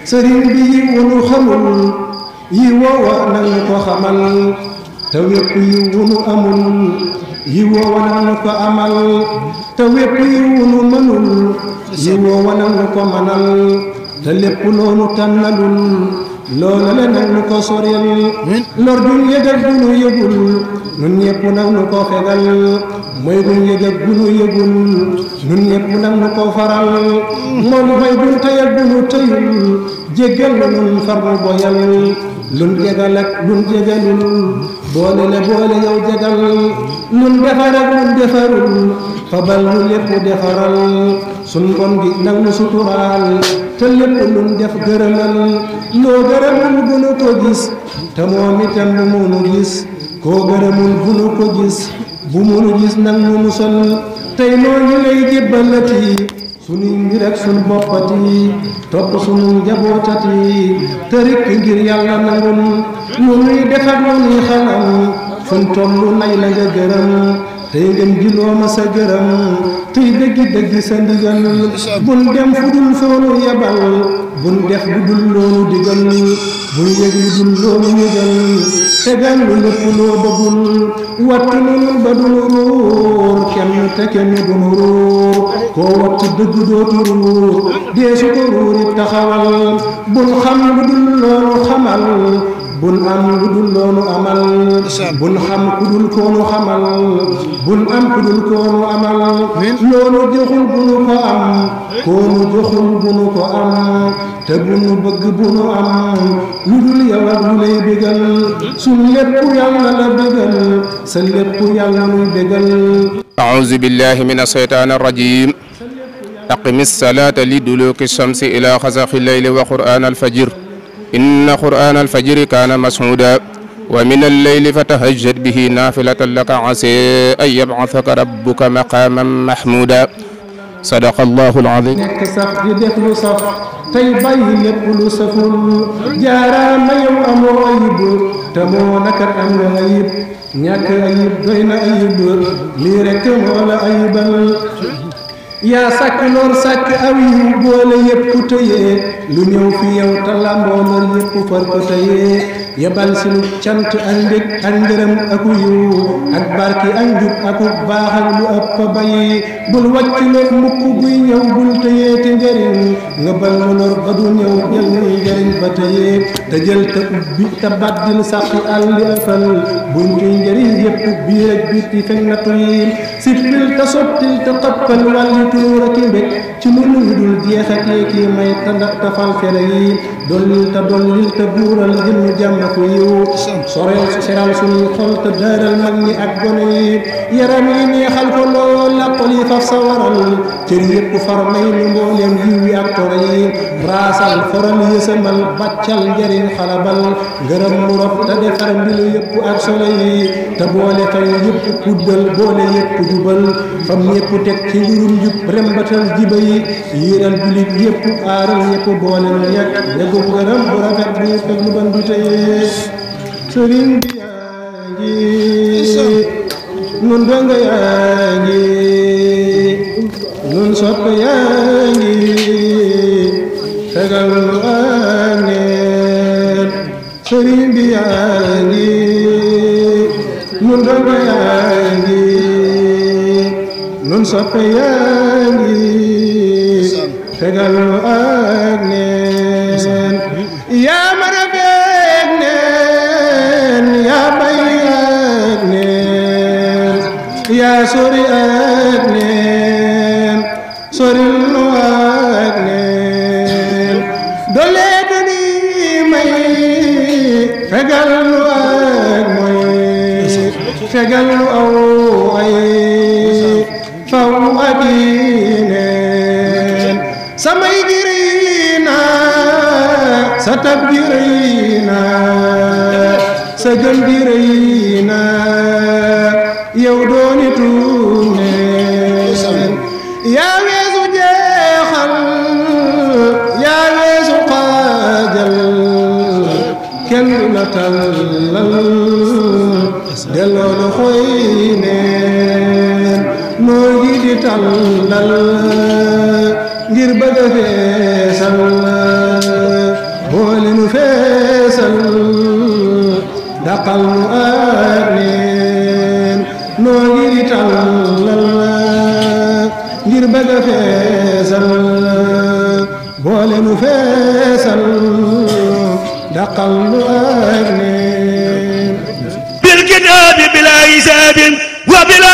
sëriñ bi yi wunu xamul yi woowa nanu ko xamal te wépp yi wunu amul yi woowa nanu ko amal te wépp yi wunu mënul yi woowa nanu ko manal te lépp loonu tànnalul loolu la nanu ko soril lor duñ yëgal du nu yëgul nun ñëpp nanu ko fegal mooy duñ yëgal du nu yëgul nun ñëpp nanu ko faral moom mooy duñ tayal du nu tayul jéggal la nun farlu boyal lun jegal ak lun jegalul boole la boole yow jegal lun defar ak lun defarul fabal lu lépp defaral sun bon gi nag nu suturaal te lépp lun def gërëmal loo gërëmul bu nu ko gis te moom itam bu munu gis koo gërëmul bu nu ko gis bu munu gis nag nu musal tey noo ngi lay jébbalati sunuy mbir ak sunu boppati topp sunu njabootati te rikk ngir yàlla nangul nu nuy def ak nu nuy xalam fun tollu nay la nga gërëm tey ngeen jiloo ma sa gërëm tey dëggi dëggi sa ndigal bun dem fu dul foonu yebal bun def bu dul loonu digal bun yëg lu dul loonu yëgal tegal lu lépp loo bëggul wattu nun ba dunu ruur kenn te kenn dunu ruur koo wattu dëgg dootu ruur deesu ko ruurit taxawal bun xam lu dul loonu xamal bun am lu dul loonu amal bun xam ku dul koonu xamal bun am ku dul koonu amal loonu joxul bunu ko am koonu joxul bunu ko am te bunu bëgg bunu am lu dul yow ak lu lay bégal sun lépp yàlla la bégal sa lépp yàlla nuy bégal. a'uuzu billahi mina shaytaani rajiim. aqimi salaata li duluuki shamsi ilaa xasaqi layli wa qur'aana al-fajr inna qur'aana al-fajri kaana mashhuuda wa mina al-layli fatahajjad bihi naafilatan laka asaa an yab'athaka rabbuka maqaaman mahmuuda sadaqa allahu al-aziim. nekk sax di def lu saf tey bàyyi lépp lu saful jaaraama yow amoo ayib te moo nakat am nga ayib ñàkk ayib doy na ayib lii rekk moo la ayibal yaa sàkk loor sàkk aw yiw boole yépp tëyee lu ñëw fi yow te lamboo lor yépp far ko tëyee yebal si lu cant ak mbég ak ngërëm aku yiw ak barki ak njub aku baaxal lu ëpp bayi bul wàcc lor mukk buy ñëw bul tëyee te njëriñ nga bal mu lor ba du ñëw jël muy njëriñ ba tëyee te jël te ubbi te baddil sàqi àll li ëppal bunti njëriñ yépp biir ak biti fekk na tuy sippil te sottil te xëppal wàlli tuura ki mbég ci lu nuy dul jeexatee kii may tafal fere yi dollil te dollil te buural jëmm jàmm ko yiw soreel seral suñuy xol te daaral mag ñi ak gone yi yaram yi neexal ko lool la xol yi faf sa waral cër yépp far may nu mbooleem yiw yi ak tore yi raasal foral yësamal bàccal njëriñ xalabal ngërëm mu rob te defar mbilu yépp ak solo yi te boole fay yépp kuddal boole yépp jubal fam ñépp teg ci njurum jub rembatal jiba yi yiiral julit yépp aaral yépp boole nu yàgg yàggub ngërëm bu rafet bu ñu fekk lu ban du tey sëriñ bi yaa ngi nun donga yaa ngi nun sopp yaa ngi fegal nu ak neen sëriñ bi yaa ngi nun donga yaa ngi nun sopp yaa ngi fegal nu ak neen yaa mën a feeg neen yaa bay ak neen yaa sori ak neen soril nu ak neen doole duni may fegal nu ak moy fegal nu aw ay faw ak neen samay girina sa tab girina sa gën girina yow dooni tuuneen yaa weesu jeexal yaa weesu xaajal kenn la tallal delloo na xoy neen noo ngi di tallal ngir bëgg a feesal feesal daqal nu ak neen noo ngi di tàllal ngir bëgg a feesal boole nu feesal daqal nu ak neen bil kitaabi bila hisaabin wa bila